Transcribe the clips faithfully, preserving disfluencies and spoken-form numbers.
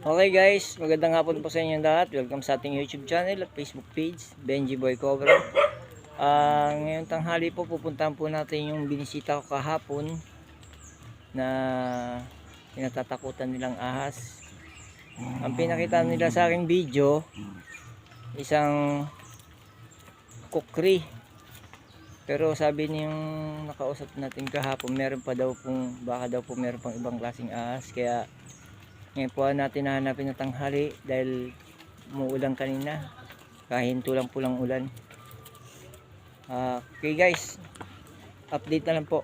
Okay guys, magandang hapon po sa inyong lahat. Welcome sa ating YouTube channel at Facebook page, Benji Boy Cobra. Ah, ngayong tanghali po, pupuntahan po natin yung binisita ko kahapon na kinatatakutan nilang ahas. Ang pinakita nila sa aking video, isang kukri. Pero sabi niyang nakausap natin kahapon, meron pa daw pong, baka daw po meron pang ibang klaseng ahas. Kaya ngayon po natin hahanapin na tanghali dahil umuulan kanina. Kahinto lang po ng ulan. Ah, okay guys, update na lang po.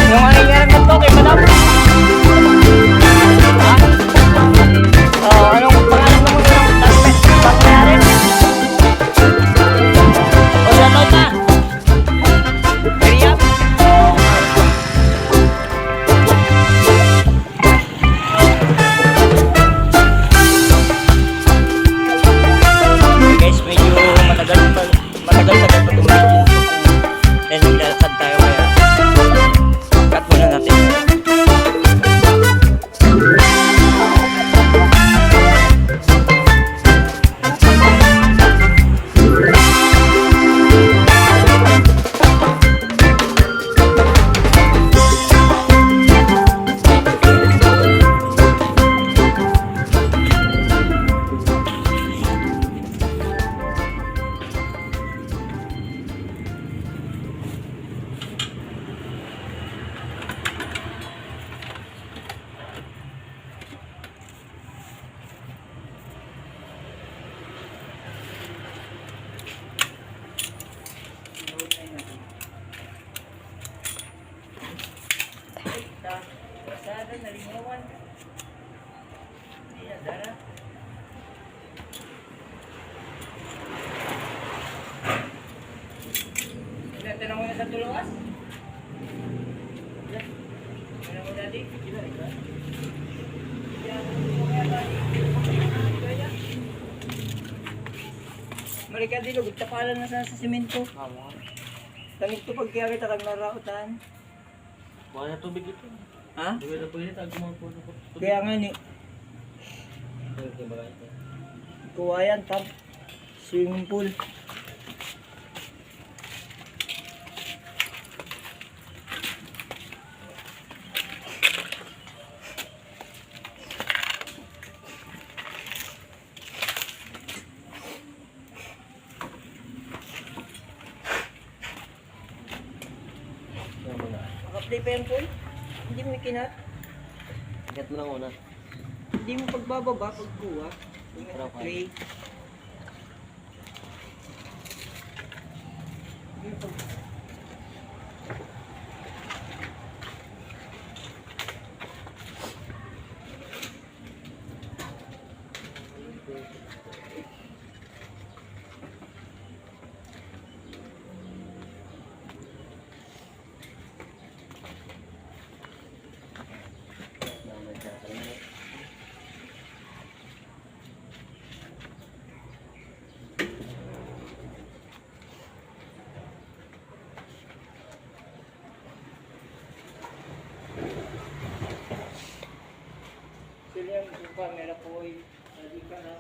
Yung ano niya naman po, kay Madam. Ha? Oh, anong pangalan mo, Madam? Bakit? O, shoutout na. Miriam. Guys, medyo matagal pa. Matagal-tagal pa dumating. Then, maglalakad tayo kaya cut muna natin. Ito na muna sa tuluwas. Ito na muna, di. Balik ka, di, lugod tapalan na sa, sa simento. Tama. Tangit ko pagkiyari, takal marautan. Kuha na tubig ito. Ha? Hindi na pwede, tago mo po. Kaya nga ni. Kuha yan, tap. Swimming pool. Naka-play pa yan, Paul? Hindi mo ikinat? Ikat mo lang una. Hindi mo pagbababa, pagkuha. Try. Try. Hindi mo pag- Kamera ko, eh, tadi ka na.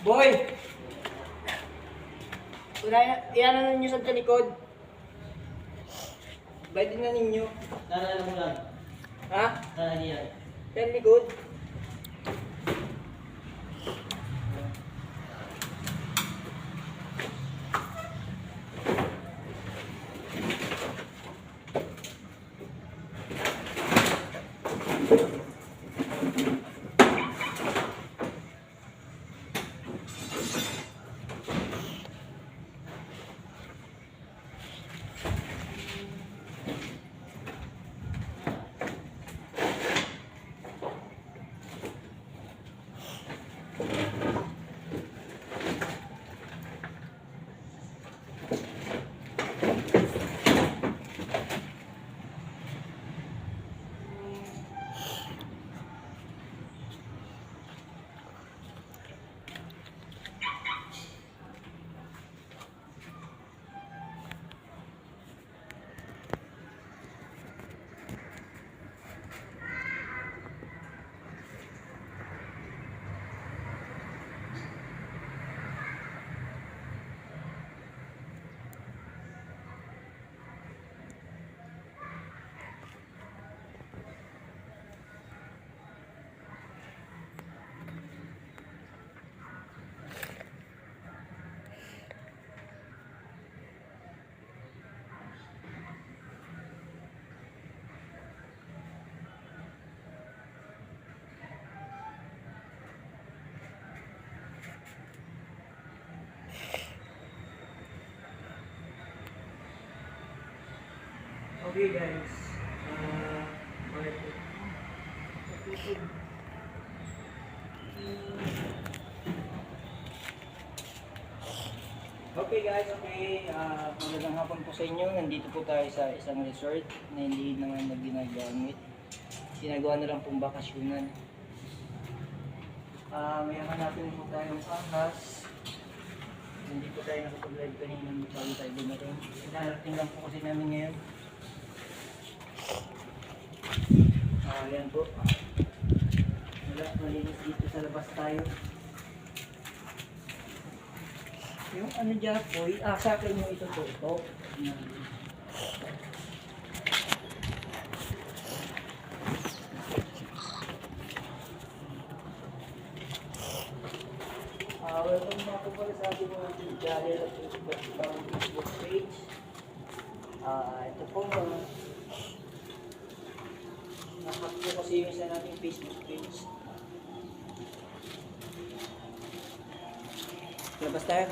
Boy! Wala na, iyan na ninyo sa talikod. Baydin na ninyo. Tara na mo lang. Ha? Tara niya. Talikod. Okay, guys. Ah, okay. Okay, guys, okay. Ah, magandang hapon po sa inyo. Nandito po tayo sa isang resort na hindi naman na ginagamit. Ginagawa na lang pong bakasyonan. Ah, may hahanapin po tayong ahas. Hindi po tayo nakapag-live kanina, bago tayo dumating. Darating lang po kasi namin ngayon. Ah, yan po. Wala, malinis dito sa labas tayo. Yung ano diyan po, ah, sa akin yung ito po, ito. Yan. Ah, welcome na po pala sa ating mga channel at Facebook page. Ah, ito po, ah, nakahack po kasi yung isa nating Facebook page. Labas tayo.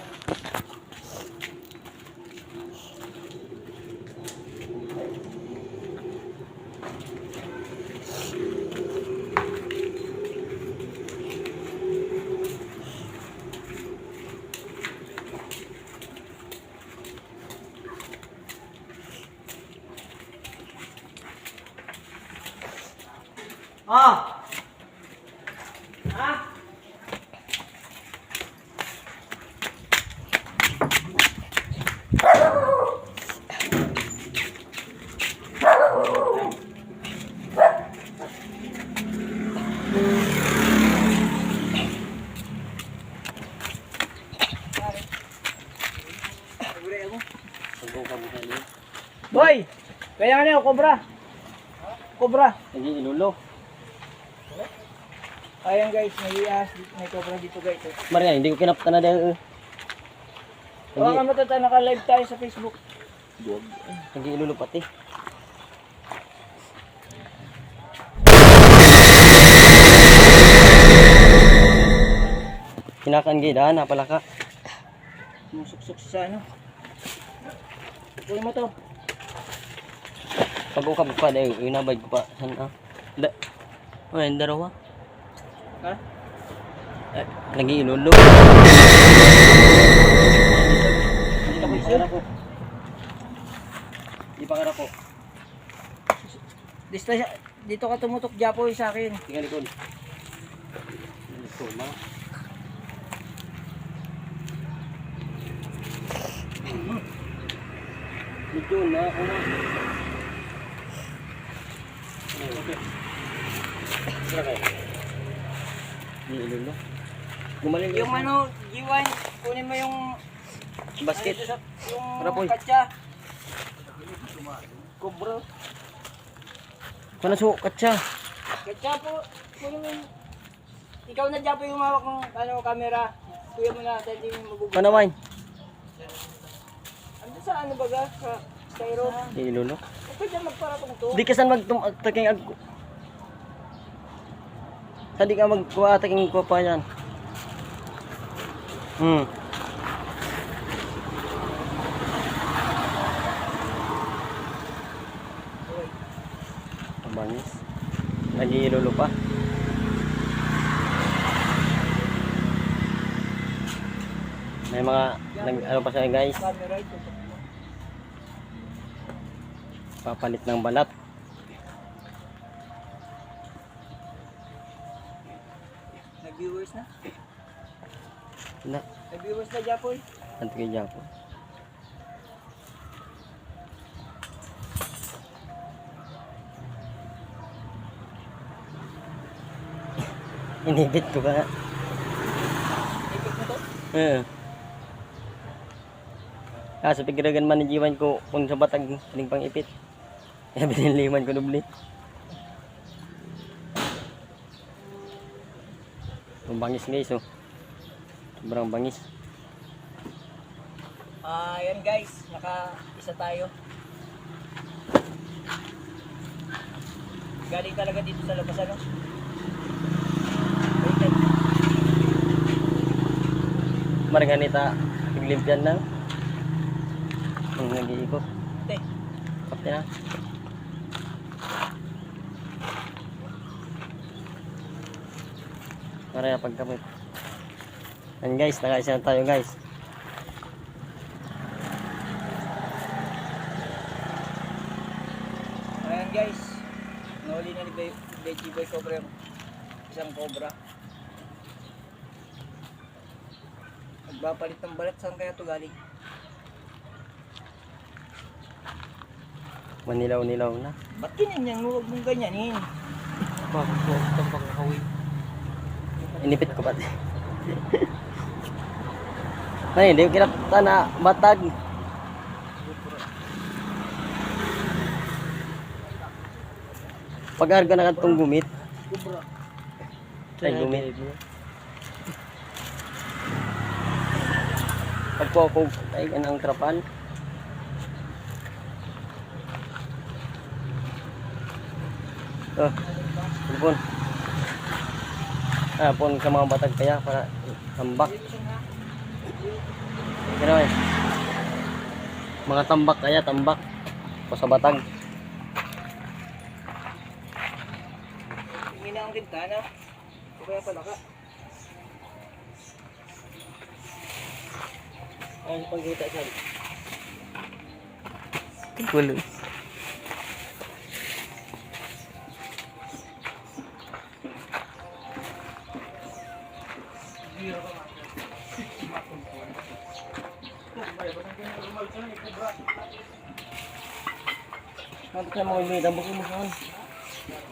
Ah! Ah! Boy, kaya nga niya, cobra. Cobra. Lagi ilolo. Ayan guys, may ahas, may cobra dito guys, eh. Maria, hindi ko kinaptan na dahil, eh. Baka matata, naka-live tayo sa Facebook. Lagi ilolo pati. Kinakan gida, napalaka. Sumusuksok sa ano. Kunin mo to. Pag-ukab pa, dahil inabay ko pa. San, ah. Da, oh, yung dalawa. Ha? Eh, lagi ilolo. Hindi pa kaya po. Hindi pa kaya po. Dista siya. Dito ka tumutok, Japoy, sa akin. Tingnan ko. Toma. Ito na, uma. Okay. Ini dulu. Gumaling Yung ano, G one, kunin mo yung basket. Ano sa, yung Para po. Katsa. Cobra. Kana so katsa. Katsa po. Kunin mo yung Ikaw na dyan po yung hawak ng, ano, camera. Kuya mo na, dahil di mo magugulo. Panawain. Ano sa, ano baga? Sa styro? Ilulok. Ito dyan magparatong to. Di ka san magtum-, taking ag-, sa di ka magkuha, taking kuha pa yan. Hmm. Mabangis. Nagilulupa. May mga, nag, ano pa siya, guys? Papalit ng balat. Nag-viewers na? Na. Nag-viewers na, Japoy. Anto kay Japoy. Inipit ko ka. Inipit mo to? Oo. Ah, sa pigiragan man ni Jiwan ko, kung sa batag, piling pang ipit. Eh, biniliman ko doble. Ang bangis, guys, oh. Sobrang bangis. Ah, yan, guys, naka-isa tayo. Galing talaga dito sa labas, ano? Balikan. Marganita, naglimpyan lang. Ang nag-iikot. Te. Kapte na. Para pagkapit. Ayan guys, nakaisa na tayo guys. Ayan guys, nahuli na ni Be-, Beji Boy Cobra yung isang cobra. Nagpapalit ng balat, saan kaya to galing? Manilaw-nilaw na. Ba't ganyan yan? Huwag mong ganyanin. Bakit po? Itong pangkawin. Inipit ko pati. Ay, hindi ko kinakita na batag. Pag-arga na kantong gumit. Ay, gumit. Pagpokog ay kanang trapan. Oh, cellphone. Ah, phone sa mga batag kaya para tambak. Pero eh, mga tambak kaya, tambak. O sa batag. Tingin na ang bintana. O kaya pala ka. Ay, pagkita siya. Gulo. Ano ka mo, may tambak mo saan?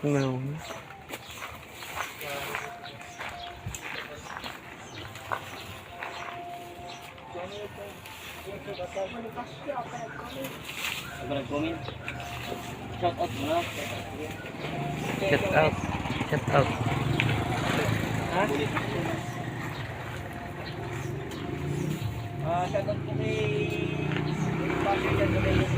Ano? Shout out muna. Shout out. Shout out. Ha? Ah, shout out po kay Pastor Jan Rodriguez.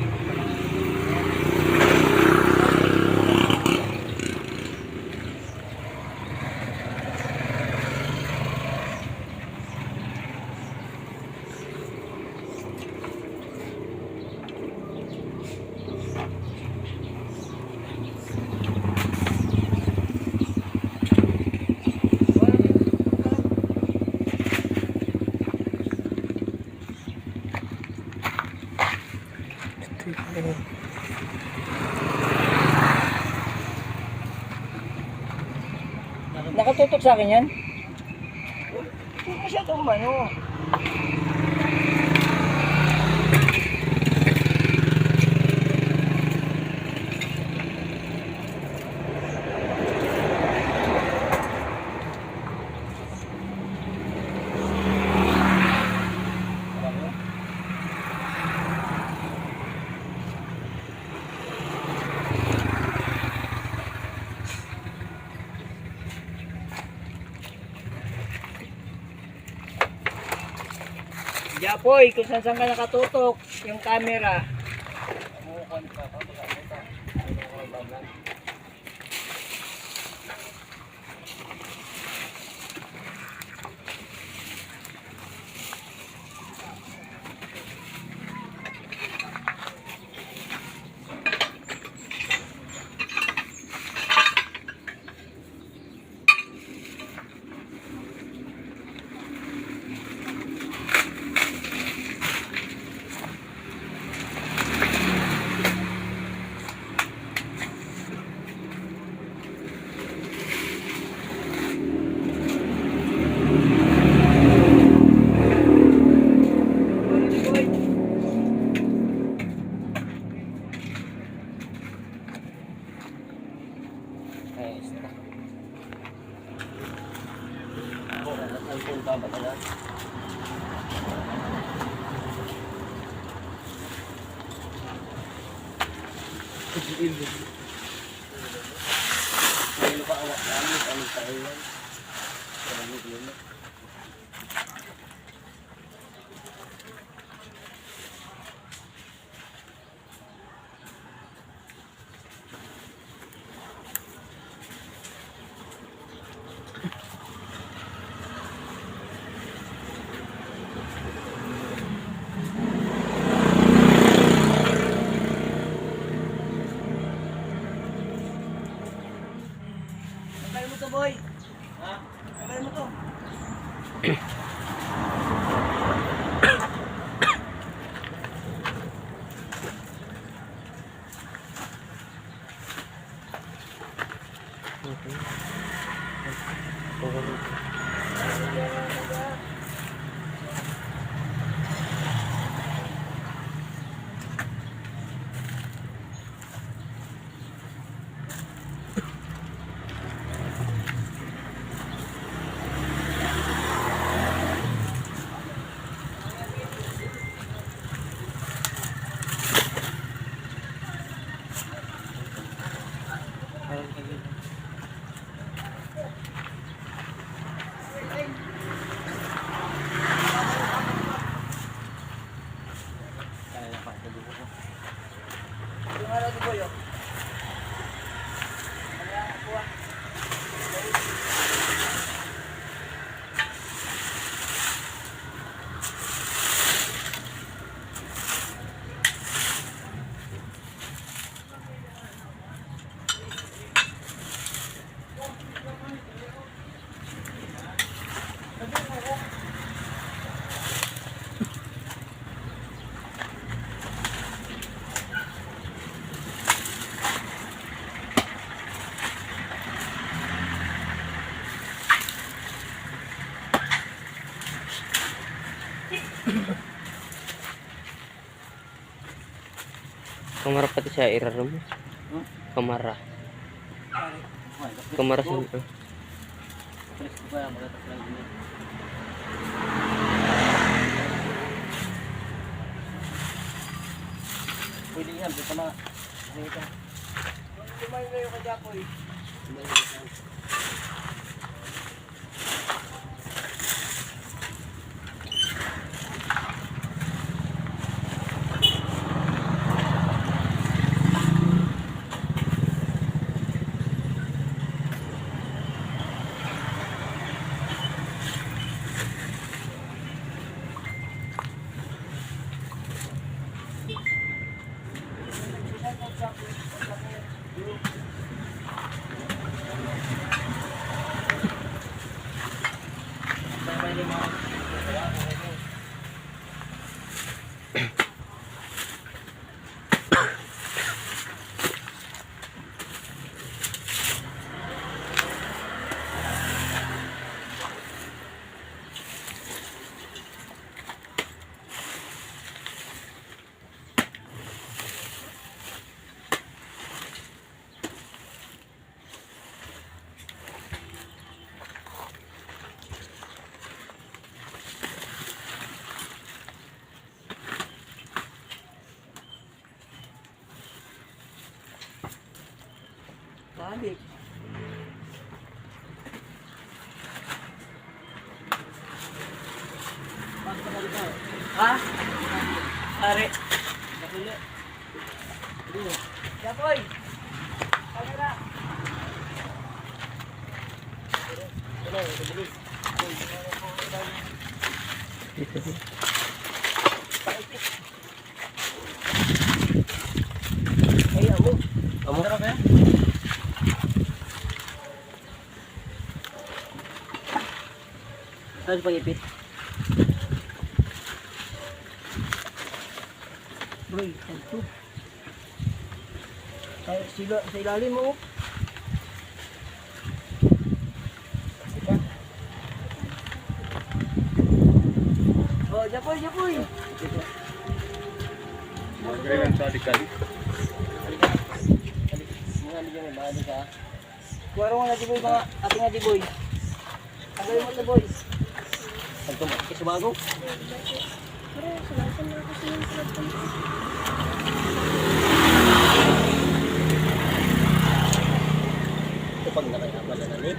Nakatutok sa akin yan. Siya to mano. Diyan po, eh, kung saan-saan ka nakatutok, yung camera. Tagal mo to, boy. Ha? Tagal mo to. Kamara pati sa ira rum. Hmm? Kamara. Kamara sa, eh. Pwede yan, di pa na. Ano ito? Pare. Ay, amo. Amo. Ano sa pangipit? Boy, ito. Ay, sila, sa ilalim mo. Oh, Japoy, Japoy. Kailangan sa alikali. Mga hindi kami, mga hindi ka. Kuwarong na di boy, mga ating na di boy. Tagal mo to boy. Pagkamakit sa bago. Ito pag nakakapala na ni.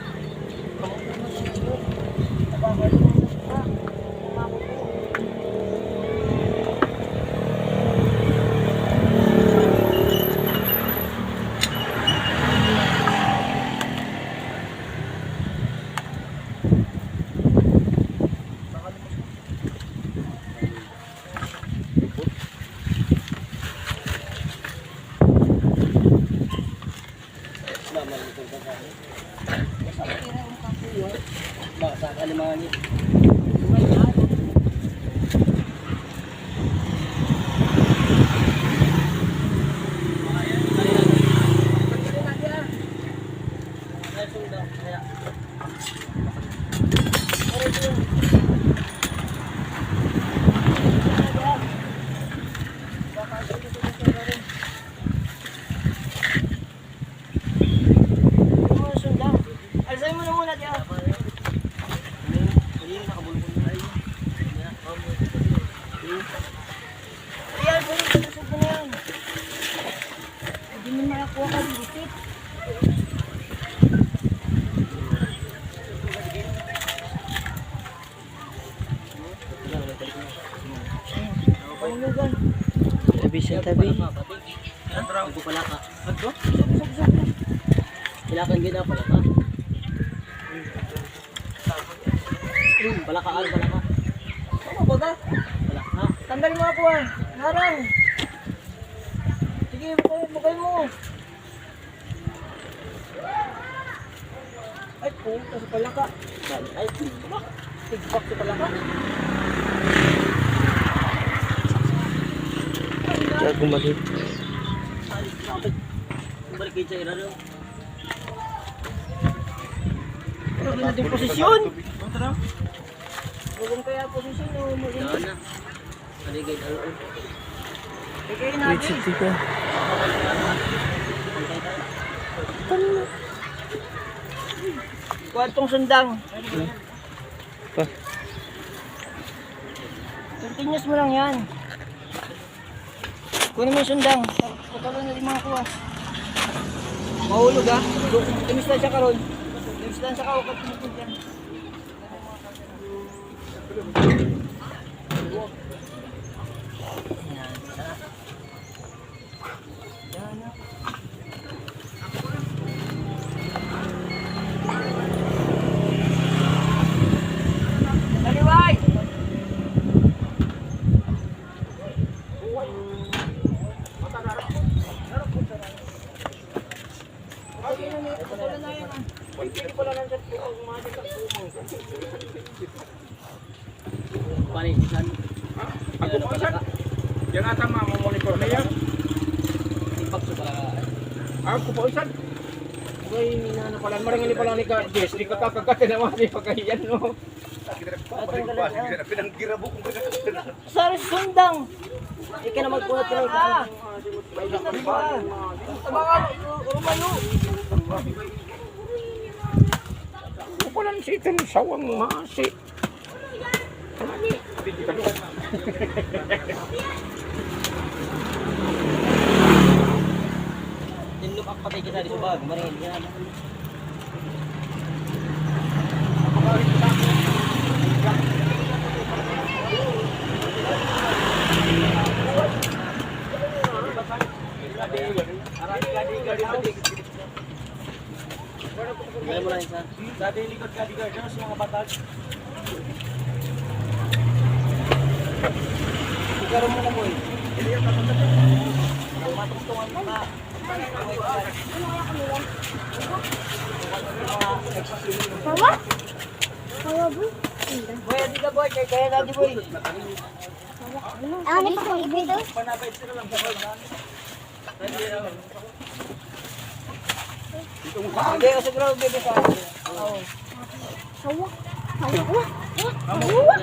Alisin mo na muna diyan. Ayan, pwede ko sa yan. Hindi mo makakuha ka dito. Tabi sa tabi. Ano? Kailangan gina pala ka. Hmm, palaka, ano, palaka? Ano ba ka? Palaka. Tanggal mo ako, ah. Ngarang. Sige, bukay, bukay mo. Ay, puta, sa palaka. Ay, tigbak. Tigbak sa palaka. Kaya gumaling. Ay, grabe. Balik kayo sa iraro. Ano na yung posisyon? Bulong kaya posisyon o magulo? Wala na. Aligay, oo. Aligay na, wait, please. Sige ka. Kwartong sundang. Pa. Continuous mo lang yan. Kunin mo yung sundang. Pagkalo na yung mga kuha. Mahulog, ha? Tumis lang siya karon. Tumis lang siya ka, huwag ka tumutog yan. Yan, ha? Yan, ha? Kaliway! Panisan. Ha? Ako po, isan. Yan ata, ma, mamonitor na yan. Ipak sa pala. Ako po, isan. Okay, na, na pala. Marang ini pala ni ka, Jess, di ka kakakate na mga di pagkahiyan, no? Pinanggirabo ko. Sa sundang. Ika na magkunat ka na ika. Ano pala si itong sawang masi? Tinlok ang patay kita di subag, marin yan. Sabi likod ka, di ka, terus mga patag. Ikaw mo na, boy. Matutungan mo na. Sawa? Sawa, boy. Boy, di ka, boy. Kaya, kaya dati, boy. Ano pa kung ibig ito? Hindi, kasi bro, bebe sa akin. Oo. Sawa. Sawa. Sawa.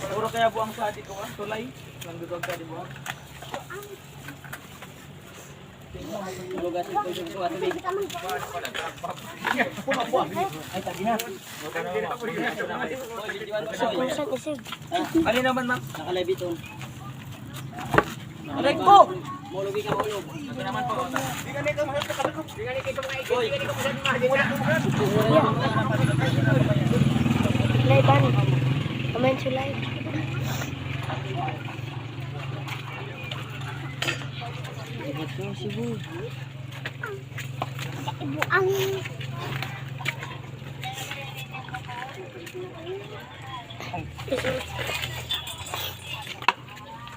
Puro kaya buang sa atin ko, ah, tulay. Lang dito ang kadi buang. Ano naman, ma'am? Nakalabit, oh. Aray ko! Mulugi ka, mulugi. Ito naman po. Hoy. Laiban. Comment to live. Ito, Cebu. Ang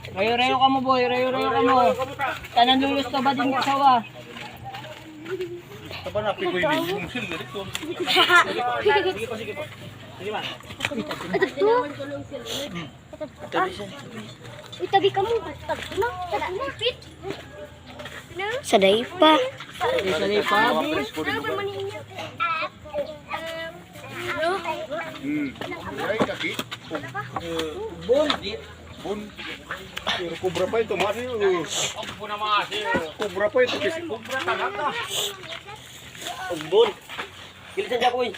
Rayo-rayo kamo, boy. Rayo-rayo kamo. Tanan lulus ka ba din sa sawa? Taba na, pikoy ni. Mungsil na dito. Sige po, sige po. Sige, ma'am. Ito. Tabi siya. Itabi ka mo. Tagna. Tagna. Sa daypa. Sa daypa. Hmm. Ay, kaki. Bon. Bon. Pero cobra pa ito, mati. Cobra pa ito, kasi. Bon. Kilit sa jakoy.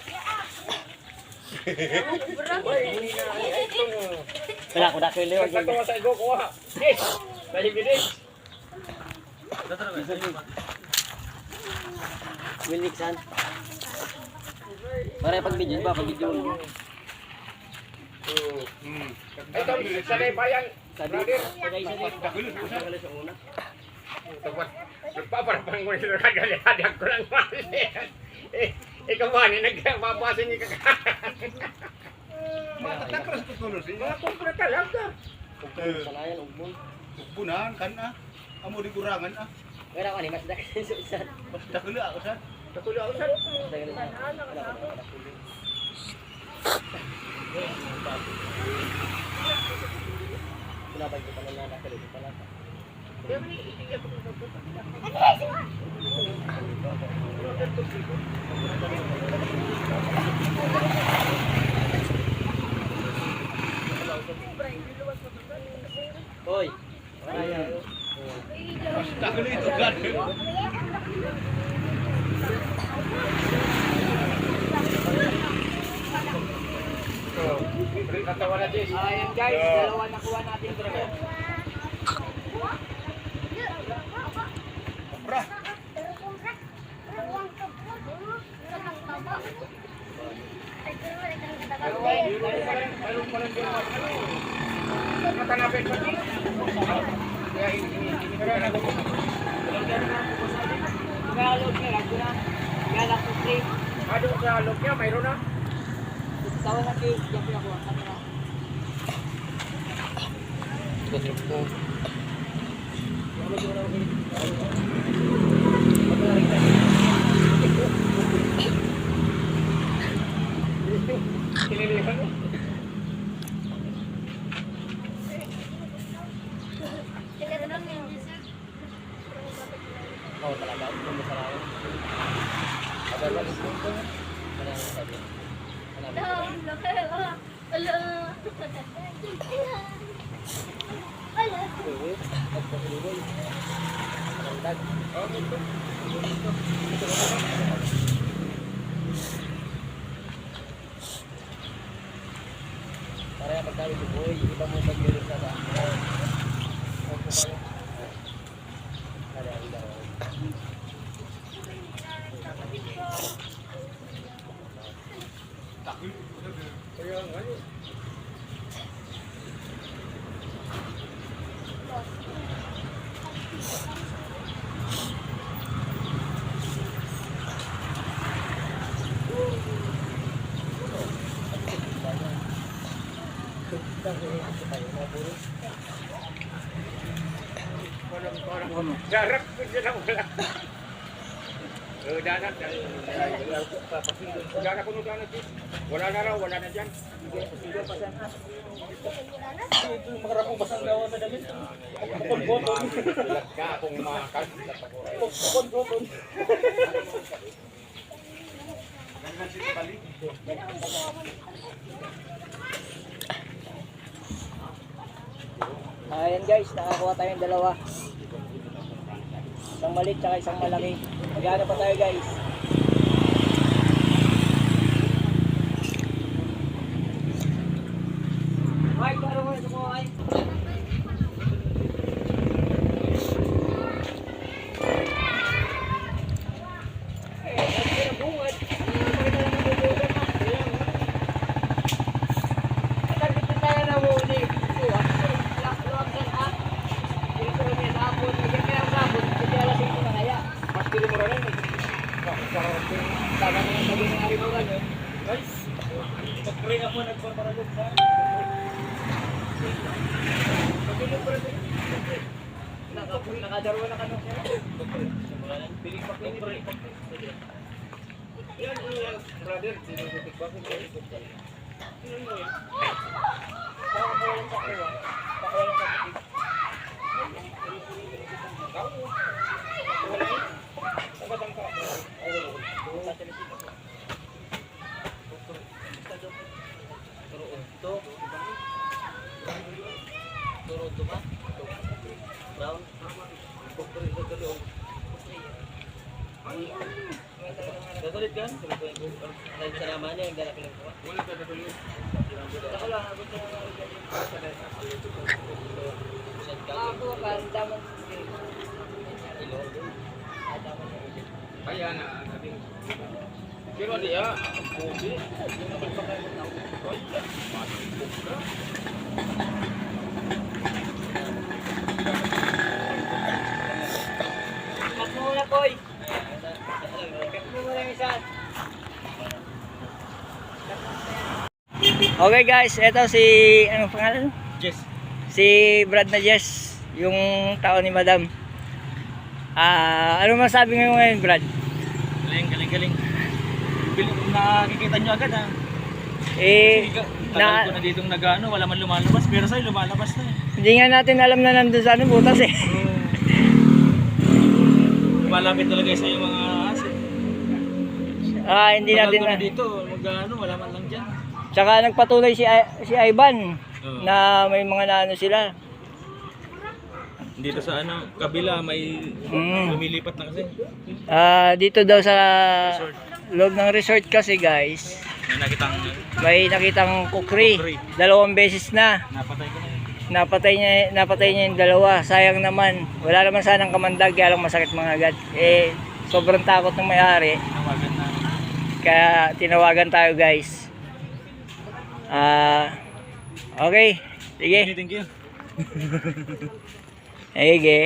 Kaya ko na kayo liwag. Sa to sa igo ko, ha. Yes. Sa Hibilis. Wilmixan. Para pag-video ba, pag-video. Ito, sa Bayang. Sabi, brother. Patay sa una. Tapos, nagpaparapang mo yung kagalihan, ako lang mali. Eh, ikaw ba, ni nagpapasa ni kaka-. Matatakras ko tulos, eh. Mga kumpra talaga. Kumpra sa layan, ugbon. Ugbonan, kan, ah. Amo di kurangan, ah. Wala ka ni, mas dakil sa isa. Mas dakil ako, sir. Dakil ako, sir. Dakil ako, sir. Wala ka ni, dakil. Wala ba yung pananakal, yung pananakal? Hoy. Basta ko nito, God. Ayan, guys, dalawa nakuha natin. Sobra. Mayroon na. Oh, talaga. Ito, masarap. Ada ba? Ano ang sabi? Ano ang sabi? Hello. Hello. Para yung pagkain ko, boy, iba mo pag-iulog na ba? Ada, ada. Darap ko sila wala. Eh, darap, darap. Darap ko, darap. Wala na raw, wala na diyan. Ito, makarapong basang gawa sa damit. Kapong makan. Kapong, kapong. Ayan guys, nakakuha tayong dalawa. Isang maliit tsaka isang malaki. Mag-ano pa tayo guys? Ay, parang wala sa mga ay. Nakadalawa na kano. Piling pa, piling pa. Yan, yan, brother, sino ko tigbasin ko? Sino mo yan? Baka mo yan sa kuha. Baka yan sa kuha. Tao mo. Baka yan sa kuha. Ay, wala ko. Sa television. Turo unto. Turo unto ba? Brown. Gagalit ka? Ay, salamat niya, ang galak lang po. Ako, ang damang Kaya na, sabi. Pero hindi, ah, ang puti. Ay, masipag ka. Cut mo muna, Koy. Cut mo muna yung isa. Okay guys, eto si, anong pangalan? Jess. Si Brad na Jess, yung tao ni Madam. Ah, ano masabi mo ngayon, Brad? Galing, galing, galing. Galing, nakikita nyo agad, ah. Eh, kasi ka-, tagal na ko na ditong nag-ano, wala man lumalabas, pero sa'yo lumalabas na eh. Hindi nga natin alam na nandun sa ano, butas eh. Oo. Lumalapit talaga sa yung mga aso. Ah, hindi natin na dito, mag-ano, wala man lang dyan. Tsaka nagpatunay si I-, si Ivan Oo. na may mga naano sila. Dito sa ano, kabila, may Mm. lumilipat na kasi. Ah, dito daw sa Resort. loob ng resort kasi, guys, May nakitang may nakitang kukri. Kukri. Dalawang beses na. Napatay ko na yun. Napatay niya, napatay niya yung dalawa. Sayang naman. Wala naman sanang kamandag, kaya lang masakit mangagat. Eh, sobrang takot ng may-ari. Tinawagan na. Kaya tinawagan tayo, guys. Ah, okay. Sige. Thank you, thank you. Sige.